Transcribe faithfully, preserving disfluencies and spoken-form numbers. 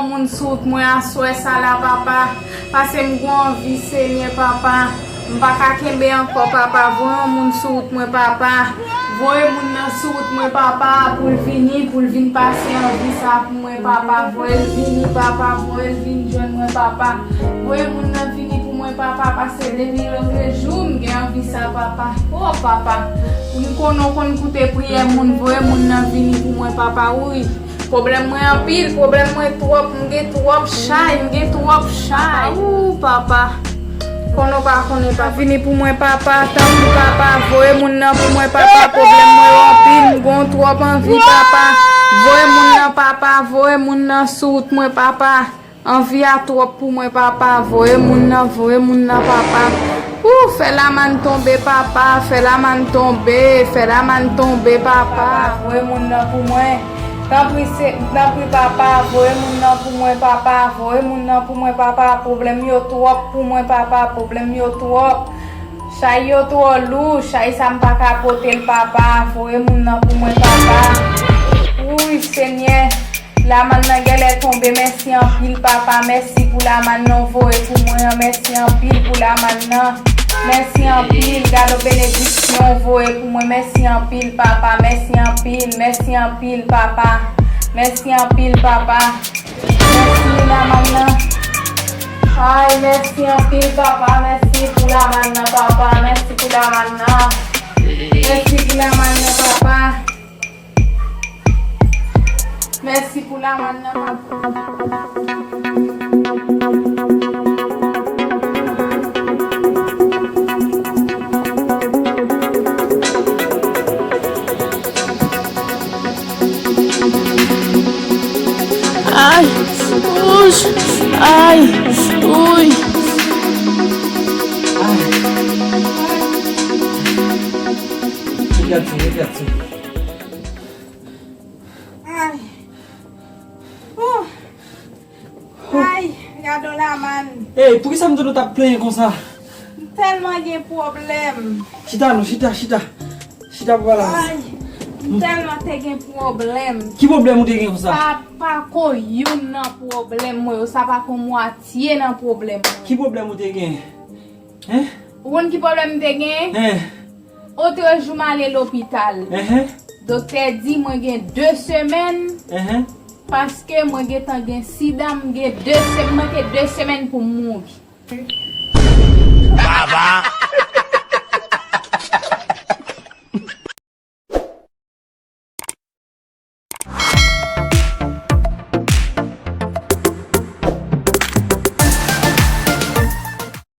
Moun sou wout mwen aswè sa la, papa. Paske m gen anvi, Senyè, papa. M pa ka kenbe ankò, papa. Voye yon moun sou wout mwen, papa. Voye moun nan sou wout mwen, papa, pou l vini, pou l vin pase anvi sa pou mwen, papa. Voye l vini, papa. Voye l vin jwenn mwen, papa. Voye moun nan vini pou mwen, papa. Paske depi lòt jou, m gen anvi sa, papa. O, papa. M konnen w konn koute priyè moun. Voye moun nan vini pou mwen, papa. Wi. Pwoblèm mwen anpil, pwoblèm mwen twòp, m gen twòp chay, m gen twòp chay. Ou, papa. Konnen w pa konnen, papa. Vini pou mwen, papa, tanpri, papa, voye moun nan pou mwen, papa, pwoblèm mwen yo anpil, m gen twòp anvi, papa. Voye moun nan, papa, voye moun nan sou wout mwen, papa. Anvi a twòp pou mwen, papa. Voye moun nan, voye moun nan, papa. Ou, fè lamann tonbe, papa. Fè lamann tonbe, fè lamann tonbe, papa. Voye moun nan pou mwen. Tanpri, se, tanpri, papa. Voye moun nan pou mwen, papa. Voye moun nan pou mwen, papa. Pwoblèm yo twòp pou mwen, papa. Pwoblèm yo twòp. Chay yo twò lou. Chay sa m pa ka pote l, papa. Voye moun nan pou mwen, papa. Wi, Senyè. Lamann nan genlè tonbe. Mèsi anpil, papa. Mèsi pou lamann nan w voye pou mwen an. Mèsi anpil pou lamann nan. Mèsi anpil. Gade yon benediksyon w voye pou mwen. Mèsi anpil, papa. Mèsi anpil. Mèsi anpil, papa. Mèsi anpil, papa. Mèsi lamann nan. Ay, mèsi anpil, papa. Mèsi pou lamann nan, papa. Mèsi pou lamann nan. Mèsi pou lamann nan, papa. Mèsi pou lamann nan, papa. Ay, ouch, ay, ouy. Ay. Regarde ça, regarde ça. Ay. Oh. Ay, gade yon lamann. Ey, poukisa m tande w t ap plenyen konsa? M tèlman gen pwoblèm. Chita non, chita, chita. Chita pou pale avè m. Ay, m tèlman te gen pwoblèm. Ki pwoblèm ou te gen konsa? Pa, pa ko youn nan pwoblèm mwen yo, sa pa ko mwatye nan pwoblèm mwen. Ki pwoblèm ou te gen? Hein? Ou konn ki pwoblèm m te gen? Hein? Otrejou m ale lopital. Enhen. Doktè di mwen gen de semèn. Enhen. Paske mwen gentan gen sida, m gen de se-, m manke de semèn pou m mouri. Baba